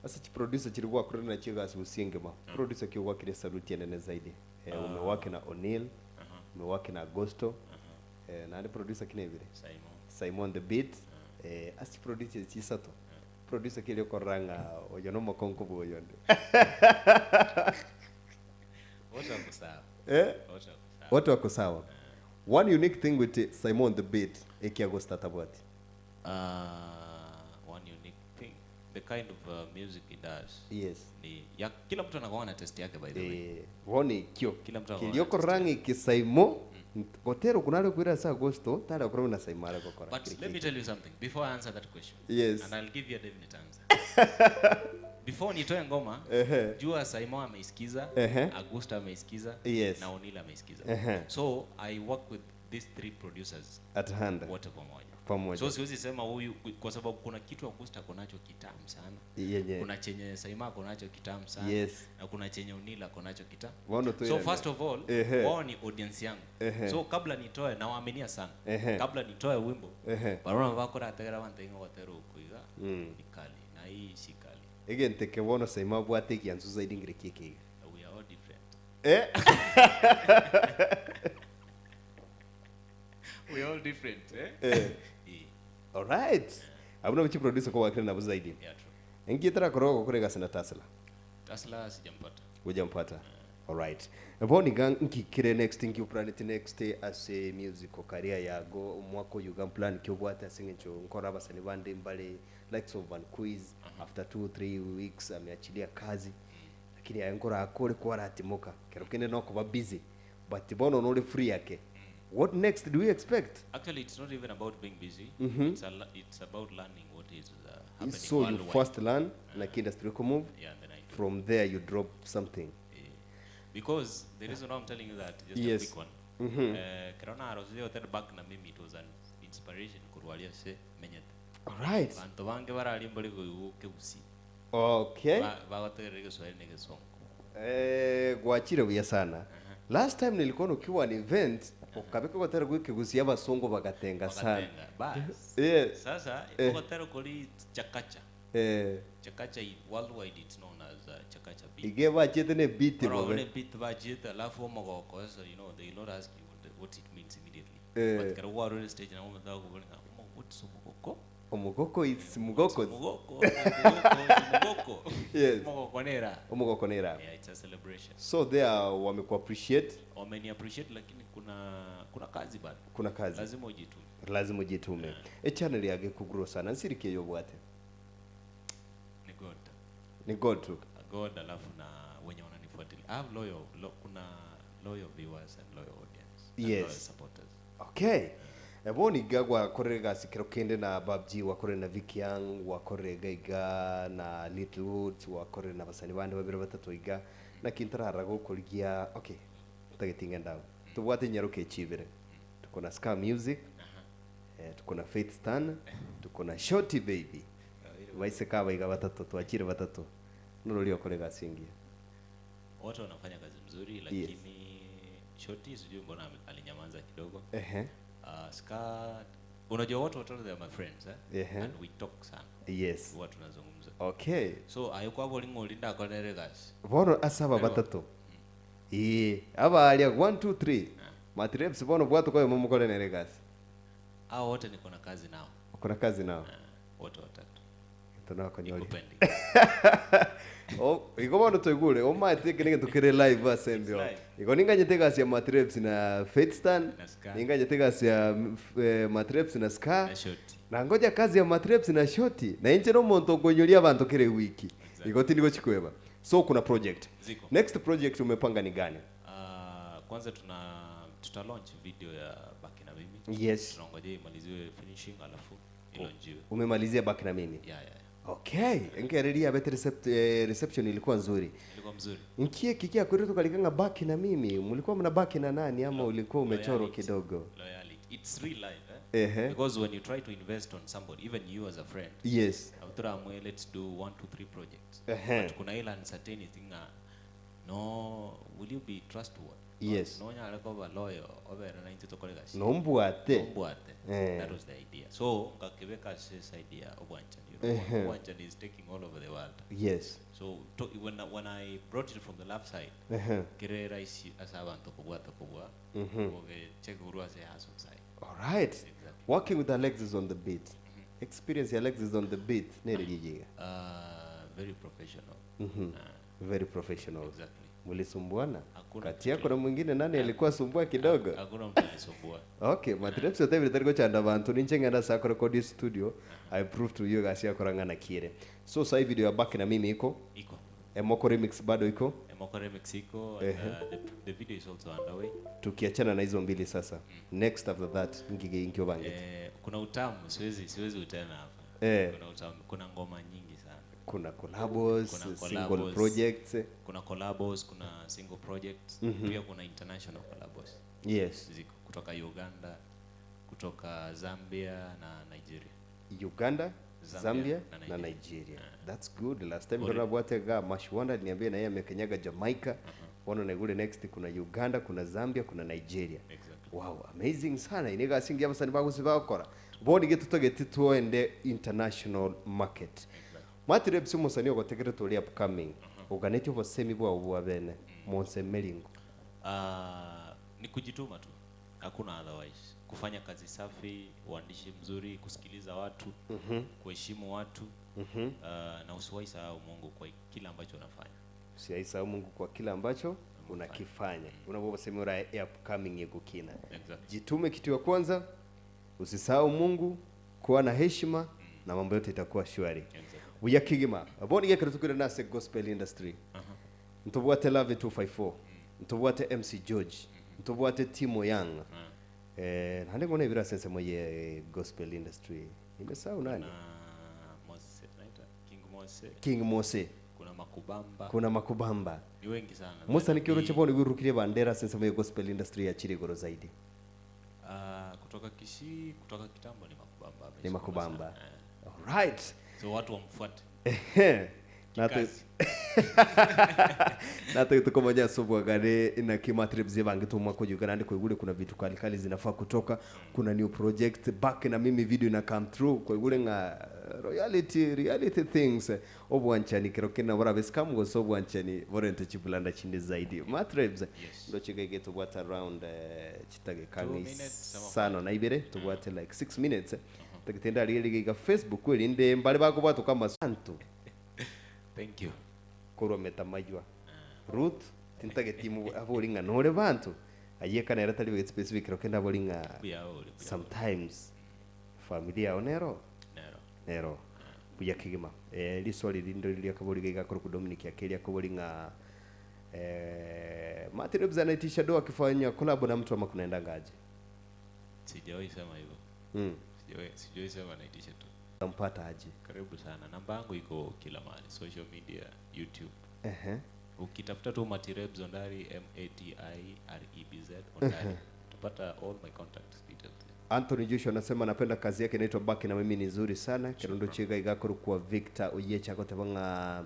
Asa chi producer chiri kwa kurena chiga asiusinge ma. Producer ki wakire saluti enene zaidi. Umewake na O'Neal, umewake na Agosto. Na ndi producer kinebire. Simon. Simon the Beat. Asi producer chisato. Producer kile koranga oyo no mokonko boyonde. Wote wako sawa. Wote wako sawa. Wote wako sawa. One unique thing with Simon the Beat eki Agosto atabwati. One unique thing, the kind of music he does. Yes. Ni ya, kila mtu anakuwa na test yake by the way. Woni kio. Kila mtu anakuwa na Kilioko test rangi kisaimo gotero kunale kwira sa Agosto tala okora na Simon gokora. But let me tell you something before I answer that question. Yes. And I'll give you a definite answer. Before nitoe ngoma, jua Simon ameisikiza, Augusta ameisikiza, Yes. na O'Neal ameisikiza. Ehe. So I work with these 3 producers At hand. wote pamoja. Pamoja. So siwezi sema huyu kwa sababu kuna kitu Augusta ako nacho kitamu sana. Yenye. Kuna chenye Saima ako nacho kitamu sana. Yes. Na kuna chenye O'Neal ako nacho kitamu. Wano tu So ile. first of all, Ehe. wao ni audience yangu. Ehe. So kabla nitoe nawaaminia sana. Ehe. Kabla nitoe wimbo, Ehe. barona bako rategera bantu ngotero kuiga. Ni kali na hii si kali. Egente ke bono Saima bwate kianzu zaidi ngire kiki. We are all different. We are all different, eh? Eh. Eh. All right. Abuna bichi producer kwa wakire nabo zaidi. Yeah, true. Engitara korogo kore gasina Tesla. Tesla sijampata. Hujampata. All right. Boni gang nkikire next nki planet next as a musical career yago omwaka oyo ga plan kyobwate ase eng'encho nkora abasani bande mbare likes of Van Quiz after 2 3 weeks ameachilia kazi lakini aye nkora akore kwaratimoka kero kende nokoba busy but bono nore free yake. What next do we expect? Actually, it's not even about being busy. It's, a, it's about learning what is happening So you worldwide. first learn like industry move. Yeah, and then I do. From there you drop something. Eh, because the reason why I'm telling you that, just Yes. a quick one. Eh, Kerona arosire hotel back na mimi it was an inspiration kurwaria se menyete. All right. Bantu bange barari mbali kuiguke busi. Okay. Bagotegerera Kiswahili na Kisongo. Eh, gwachire buya sana. Last time nilikuwa ukiwa ni event ukabika gotera gwikigusia abasongo bagatenga sana. Wakatenga. Bas. Yes. Sasa Eh. ogotera kuri chakacha. Eh, Chakacha worldwide it's known as chakacha beat. ige bachete ne beat Ora bobe. one beat bachete alafu omogoko so you know they will not ask you what, what it means immediately. Eh. But kero warure stage na omotaka kubona what's omogoko? Omugoko is mugoko. Mugoko, mugoko, mugoko. Yes. Mugoko nera. Omugoko nera. Yeah, it's a celebration. So there wameku appreciate Wameni appreciate lakini kuna kuna kazi bado. kuna kazi. Lazima ujitume. Lazima ujitume. E channel yage kugrow sana nsirikie yobwate. Ni God. Ni God tu. God alafu na wenye wananifuatilia. I have loyal lo, kuna loyal viewers and loyal audience. And Yes. Loyal supporters. Okay. Ebo niga gwakorere gasikiro kende na Babji wakorere na Vicky Young wakorere gaiga na Little Woods wakorere na basani bande babiri batatu iga na kintarara gukorigia okay tagetinga ndawo tubwate nyaruke chibere tuko na Scar Music eh, tuko na Faith Stan tuko na Shorty Baby baise kaba iga batatu twakire batatu nururi okore gasingia Wote wanafanya kazi mzuri lakini Shorty sijui mbona alinyamaza kidogo. ehe Scar unajua watu watatu they are my friends eh? Ehe. And we talk sana. yes Huwa tunazungumza. okay So ayuko abo lingo linda akorere kazi. bono asaba batatu ee abaria 1 2 3 matireps bono bwatu kwayo mumukorenere gasi Hao wote niko na kazi nao. ukora kazi nao Wote watatu. tunakonyori Niko pending. o igo bono toigure o matike nige tukire live asembio live. igo ninganyete gasi ya matireps na Faithstan Na Scar. ninganyete gasi ya matireps na Scar Na Shorty. na ngoja kazi ya matireps na shoti na inche no muntu ngonyoria abantu kire wiki igo tindigo chikweba so kuna project Ziko. next project umepanga ni gani Kwanza tuna tuta launch video ya Baki na Mimi. yes Tunangojea imaliziwe finishing alafu ilonjiwe. umemalizia baki na mimi Yeah, yeah. okay nkereria bete recept, eh, reception ilikuwa nzuri Ilikuwa mzuri. nkie kikia kwetu tukalikanga baki na mimi mlikuwa mna baki na nani ama ulikuwa umechorwa Loyalty. kidogo Loyalty. It's real life, eh? Ehe. Because when you try to invest on somebody, even you as a friend, yes Autura let's do 1 2 3 projects. Ehe. But kuna ile uncertainty nga no will you be trustworthy? Yes. No nyale ko loyal obere na into tokorega. nombwate Nombwate. Eh. That was the idea. So ngakibeka sasa idea obwanchani. You know, obwanchani is taking all over the world. yes So to, when I brought it from the left side, Ehe. kire rahisi asa abantu kubwata kubwa. Mm-hmm. check urwa se hustle side. all right working with Alexis on the beat experience ya Alexis on the beat nerelijiga Very professional. very professional Exactly. mulisumbuana Hakuna kati yako na mwingine nani alikuwa sumbua kidogo Hakuna mtu alisumbua. okay matireps otebire tari gochanda abantu ninche ng'enda sa kurekodi studio i prove to you gasi akorang'ana kire so sai video ya baki na mimi iko Iko. emoko remix bado iko Emoko remix iko and, the video is also underway. tukiachana na hizo mbili sasa next after that ngige inkio bangete Kuna utamu siwezi utema hapa. Eh. Kuna utamu, kuna ngoma nyingi sana. kuna collabos Kuna single collabos. projects Kuna collabos, kuna single projects, pia kuna international collabos. yes Ziko kutoka Uganda, kutoka Zambia na Nigeria. Uganda Zambia, Zambia na na Nigeria, Nigeria. that's good last time kuna bwatega Mashwanda aliniambia na yeye amekanyaga Jamaica mm -hmm. na next kuna Uganda kuna Zambia kuna Nigeria Exactly. wow amazing sana iniga singi abasani bagusi bakora boni getutageti tuende international market matirebsi umusani ogotegere tuli upcoming uganeti obosemi bwao bwa bene monsemelingo Ni kujituma tu, hakuna otherwise. Kufanya kazi safi, uandishi mzuri, kusikiliza watu, kuheshimu watu na usiwahi sahau Mungu kwa kila ambacho unafanya. usiaisahau Mungu kwa kila ambacho unakifanya unavyosemera ura upcoming yegukina Exactly. jitume kitu ya kwanza usisahau Mungu kuwa na heshima na mambo yote itakuwa shwari Exactly. uyakigima aboni gekero tukire nase gospel industry ntobwate love 254 ntobwate MC George ntobwate Timo Young Eh, naende ng'o nebire ase ensemo ye gospel industry. Nimesahau nani? Kuna Mose, naitwa King Mose, King Mose. kuna Makubamba. Kuna Makubamba. Ni wengi sana. Musa Tena niki oroche ni- bono igorukirie bandera ase ensemo ye gospel industry yachire igoro zaidi. Ah, kutoka Kisii, kutoka kitambo ni Makubamba. Ni amesukuma Makubamba. sana, eh. Alright. So watu wamfuate. Ehe. Nate Kikazi. nate tukomanya sobwagane na kimatribs bange tumwa kujugana nandi kuigule kuna vitu kali kali zinafaa kutoka kuna new project back na mimi video ina come through kuigule nga royalty reality things obwanchani kero kena bora besikamu go sobwanchani borente chibulanda chinde zaidi matribs Yes. ndo chigege tubwata around eh, chitage Two kangi minutes, ama sano na ibere tubwate like 6 minutes tagitenda rigeiga facebook erinde mbare bakobwata kama santo Thank you. korwa metamaywa ruth tintagetimu abori ng'a nore bantu ayeka nere tari big specific ro kenda abori ng'a Buya uri, buya. sometimes familia yao nero Nero. nero buya kigima eh liswali rindo riria kabori gaiga koro ku Dominic akeria kabori ng'a eh Martin Webster anaitisha doa akifanya collab na mtu ama kunaenda ngaje Sijawahi sema hivyo. Sijawahi sijawahi sema naitisha tu. tampata aje Karibu sana. Namba yangu iko kila mahali, social media, YouTube. ehe Ukitafuta tu Matirebz Ondari M A T I R E B Z Ondari utapata all my contact details. Anthony Joshua anasema anapenda kazi yake inaitwa Baki na mimi ni nzuri sana kirondo chiga igakoro kwa Victor Oyecha goteba ng'a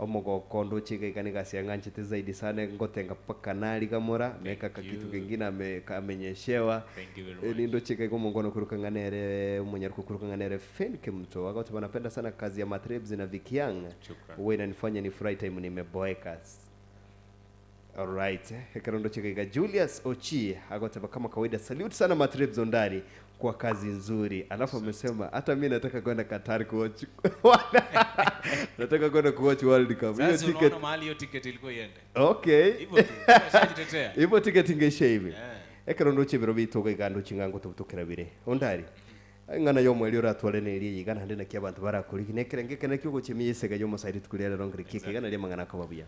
omogoko ndo chiga igani gasi ang'anchete zaidi sana ngotenga paka nali gamora meka kakitu you. kengine ame, amenyeshewa Thank you very Eh, much. nindo chiga igo mongono kurukang'anere omonyaruko kurukang'anere Fenke mto agoteba napenda sana kazi ya Matrebs na Vicky Young Shukran. huwa inanifanya ni furahi time nimeboeka Alright, ekerondo chikaiga Julius Ochi agoteba kama kawaida salute sana Matribs Ondari kwa kazi nzuri. Alafu amesema hata mimi nataka kwenda Qatar kuwatch. nataka kwenda kuwatch World Cup. Hiyo Sasa ticket. unaona mahali hiyo ticket ilikuwa iende. Okay. Hivyo tu. Ushajitetea. Hivyo ticket ingeisha hivi. Yeah. Ekerondo chibiro bituga igando chingango tubutukira bire. Ondari. Ng'ana yo mweli uratware nerie yigana hande nakia abantu barakuriki nekerenge kene kyo gochemiyesega yo mosairi tukurera rongre kike gana ria mang'ana akababuya.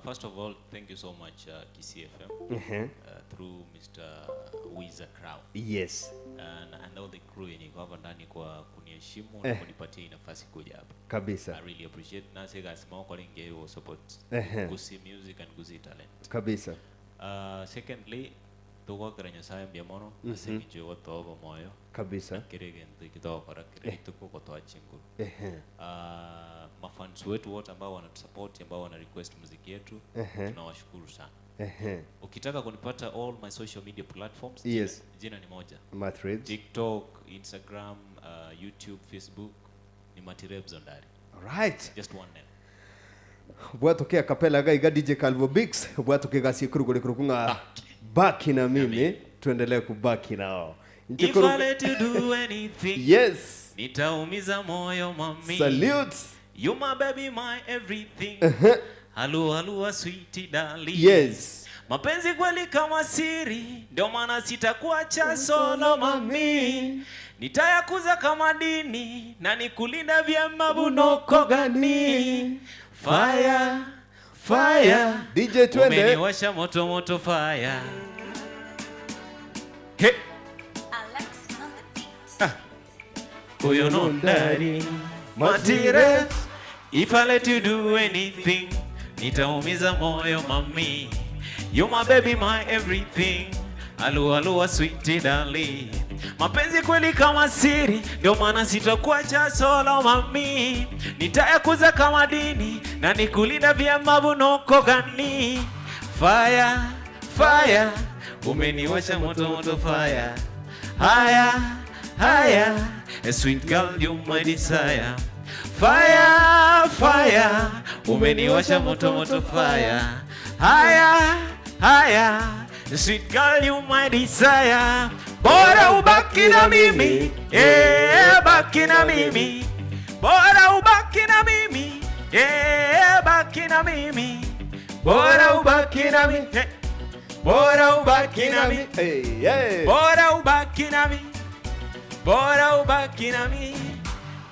First of all, thank you so much Kisii FM Mhm. through Mr. Wiza Crown Yes. and all the crew yenye iko hapa ndani kwa kuniheshimu na kunipatia hii nafasi kuja hapa. Kabisa. I really appreciate nase gasimao kwa linge hiyo support Ehe. Gusii music and Gusii talent. Kabisa. Secondly, tugwakira Nyasaye mbuya mono ase eng'encho yogotoa obomoyo Kabisa. kere egento eki togokora kere rituko gotoa chinguru. Ehe. Mafans wetu wote ambao wanatusupport ambao wana request muziki yetu tunawashukuru sana. Ehe. Ukitaka kunipata all my social media platforms Yes. jina, jina ni moja Matribs. TikTok, Instagram, YouTube, Facebook ni Matirebz Ondari. Alright. Just one name. Bwatokea kapela gaiga DJ Calvo Bix bwatokea gasi kurugore kurukunga baki na mimi tuendelee kubaki nao. If I Nchikuru- let you do anything, Yes. nitaumiza moyo mami. Salute. You my baby, my everything. Halu halu sweet darling. Yes. Mapenzi kweli kama siri, ndio maana sitakuacha solo mami. Nitayakuza kama dini na nikulinda vyema bunoko gani. Fire, fire. DJ twende. Umeniwasha moto moto fire. Hey. Alexis on the beat. Huyo no ndari Matire If I let you do anything Nitaumiza moyo mami You my baby my everything Alu alu sweet darling Mapenzi kweli kama siri Ndio maana sitakuacha solo mami Nitayakuza kama dini Na nikulinda vyema bunoko gani Fire, fire Umeniwasha moto moto fire Haya, haya A sweet girl you my desire Fire, fire Umeniwasha moto moto fire Haya, haya A sweet girl you my desire Bora ubaki na mimi Eh, baki na mimi Bora ubaki na mimi Eh, baki na mimi Bora ubaki na mimi eh. Bora ubaki na mimi Hey, hey. Bora ubaki nami, bora ubaki nami.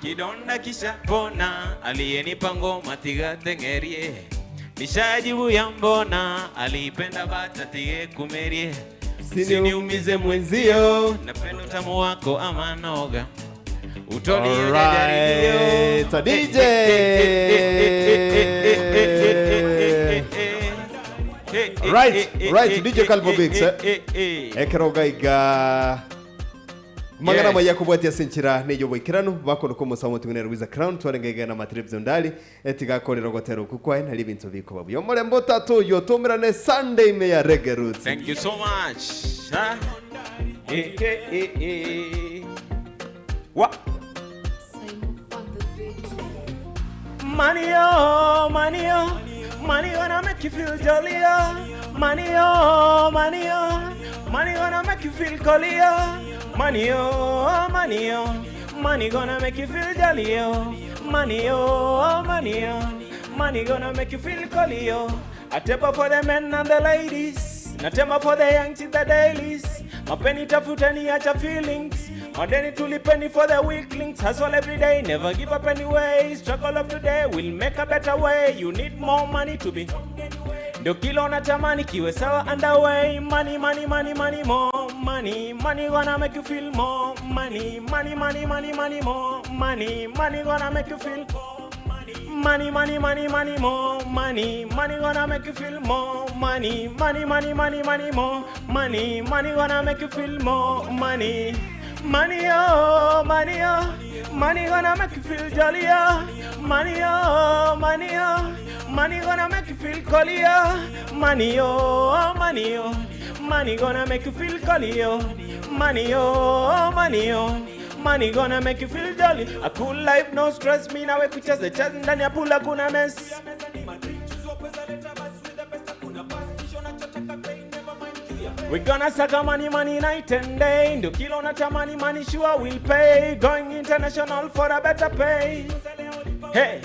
Kidonda kisha pona, aliyenipa ngoma tigatengerie. Nishajibu ya mbona, aliipenda bata tige kumerie. Usiniumize mwenzio, napenda utamu wako ama noga. Utoni Alright, DJ. Right, right, DJ Calvo Biggs, eh? Ekero gaiga mang'ana Yes. maya kubwatia senchira neyo boikeranu bakono ko musamo tumene Luiza Crown twarenga igana matrips ndali etigakorera gotero kukwae nali bintu biko babu yomorembo tatu yotumirane Sunday me ya Reggae Roots. Thank you so much. Huh? Eh, eh, eh, eh. Wa. Simon on the beat. Money oh, money oh, money gonna make you feel jolly oh. Money oh, money oh, money gonna make you feel jolly oh. Money oh, money oh, money gonna make you feel jolly oh. Money oh, money oh, money gonna make you feel jolly oh. A table for the men and the ladies, na tema for the youngs in the dailies. Mapeni tafuteni acha feelings Madeni tulipeni for the weaklings Hustle every day, never give up anyway Struggle of today will make a better way You need more money to be ndio kila unatamani kiwe sawa underway money money money money more money money gonna make you feel more money money money money money more money money gonna make you feel Money, money, money, money, more money, money gonna make you feel more money, money, money, money, money, more money, money gonna make you feel more money, money oh, money oh, money gonna make you feel jolly oh, money oh, money oh, money gonna make you feel jolly oh, money oh, money oh, money gonna make you feel jolly oh, money oh, money oh. Money gonna make you feel jolly. A cool life, no stress. Me nawe kucheza cheza ndani ya pool hakuna mess. We gonna saka money, money night and day. Ndio kila unatamani money sure will pay. Going international for a better pay. Hey.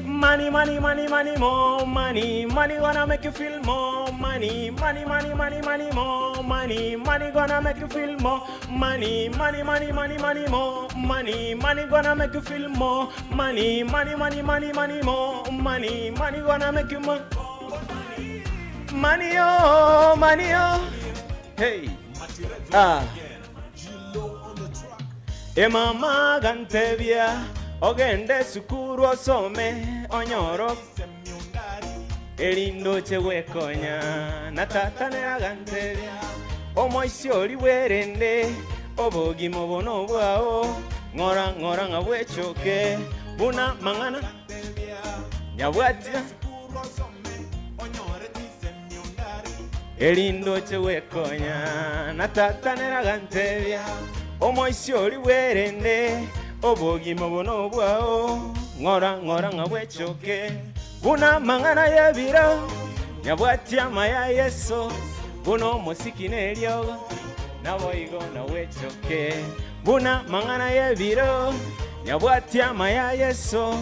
Money, money, money, money, more money. Money gonna make you feel more money. Money, money, money, money, more money. Money gonna make you feel more money. Money, money, money, money, more money. Money gonna make you feel more money. Money, money, money, money, more money. Money gonna make you more money, oh, money, oh. Hey, ah. Emama gantebia ogende sukuru osome onyoro erindoche gwekonya na tata neragantebia omoisi ori bwerende obogima obo nobwao ng'ora ng'ora ng'a bwechoke buna mang'ana nyabwatia erindoche gwekonya na tata neragantebia omoisi ori bwerende obogima obo nobwao ng'ora ng'ora ng'a bwechoke buna mang'ana yebiro nyabwatia amaya yeso buna omosiki neriogo naboigo nawechoke buna mang'ana yebiro nyabwatia amaya yeso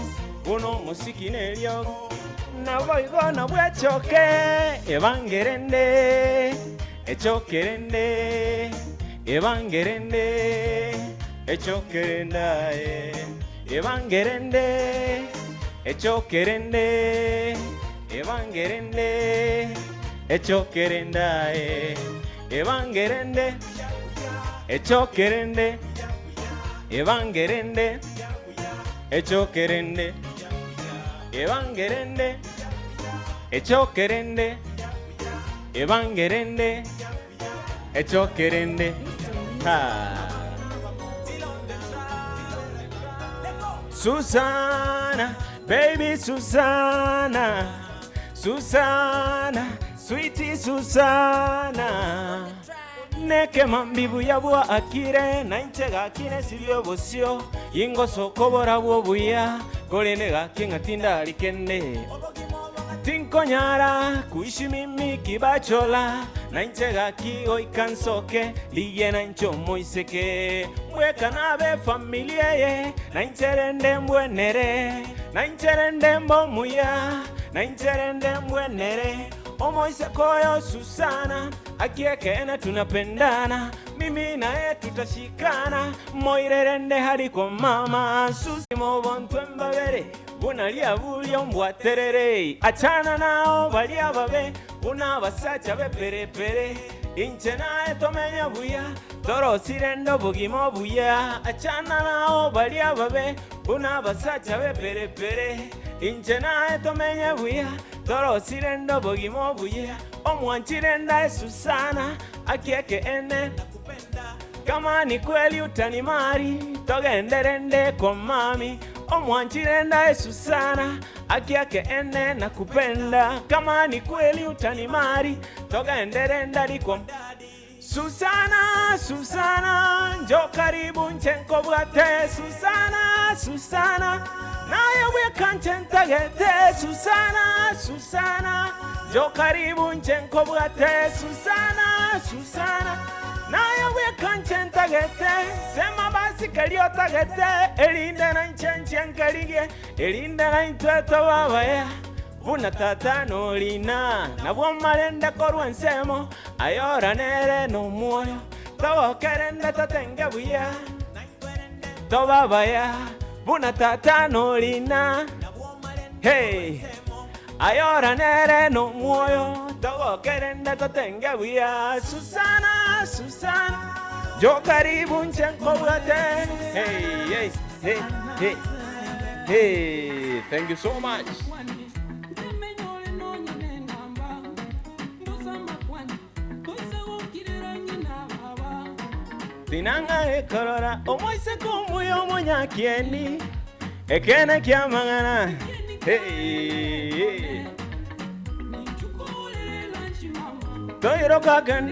buna omosiki neriogo naboigo nabwechoke ebangerende echokerende ebangerende echokerendae ebangerende echokerende ebangerende echokerendae ebangerende echokerende ebangerende echokerende ebangerende echokerende ebangerende echokerende ha. Susanna, baby Susanna, Susanna, sweetie Susanna. Neke mambibu yabwa akire na inche gakine sibyo bosio ingo sokobora bwobuya korende gake ng'atinda arikende tinkonyara kuishi mimi kibachola na inche gaki goika nsoke liye na inche omoiseke mbweka nabe familia ye na incherende mbwenere na incherende mbomuya na incherende mbwenere omoiseke oyo Susana akiekena tunapendana mimi naye tutashikana moirerende hari kwa mama susimo bontwe mbabere bunalia bulyo mbwaterere achana nao balia babe buna basacha beperepere. Inche naye tomenye buya, torosire ndo bogima obuya. Achana nao baria babe, buna abasacha beperepere. Inche naye tomenye buya, torosire ndo bogima obuya. Omwanchire ndae Susana, akieke ene nakupenda. Kama ni kweli utanimari, togenderende kwa mami. Omwanchire ndae Susana, akiake ene nakupenda. Kama ni kweli utanimari, togenderenda kwa Susana, Susana, njo karibu nche nkobwate. Susana, Susana, naye bweka nche ntagete. Susana, Susana, njo karibu nche nkobwate. Susana, Susana, naye bweka nche ntagete. Sema basi kalio tagete, elinde na nche nche nkarigie, elinde na intwe tobabaya. Buna tata nolina nabwo marende korwa ensemo ayora nere nomwoyo togokerende totenge buya tobabaya buna tata nolina hey ayora nere nomwoyo togokerende totenge buya Susana Susana yo karibu nche nkobwate hey hey hey hey hey thank you so much. Tinanga ekorora omoise kumuya omonyakieni ekene kiamang'ana hey, hey. Toirokaken